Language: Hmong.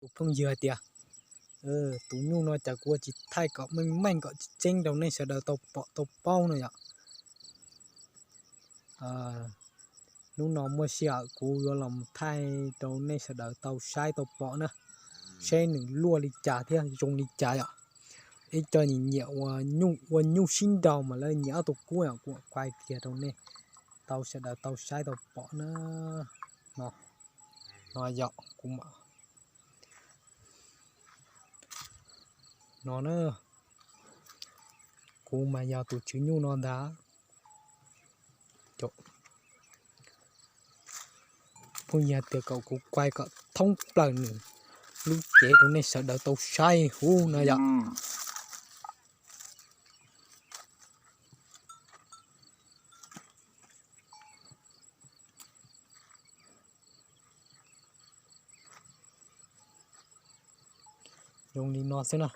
Tus phooj ywg hais tias tus nyuj no cas kuv ua tsis thaij kom meej meej kom tseeb rau nej sawv daws tau pom tau paub no yom. Hnub no muaj sij hawm kuv yuav los thaij rau nej sawv daws tau saib tau pom na, seb nws luaj li cas thiab zoo li cas yom. Ib co nyiam nyiam ua nyuj sib nraus mas lawv nyiam ob tug kub yom, kuv kuaj kiag rau nej tau sawv daws tau saib tau pom na. No, no yog kuv no na, kuv mas yog tus tswv nyuj no ntag. Phooj ywg tias kom kuv kuaj kom thoob plaws nws lub cev rau nej sawv daws tau saib huv no yom. Zoo li no xwb na.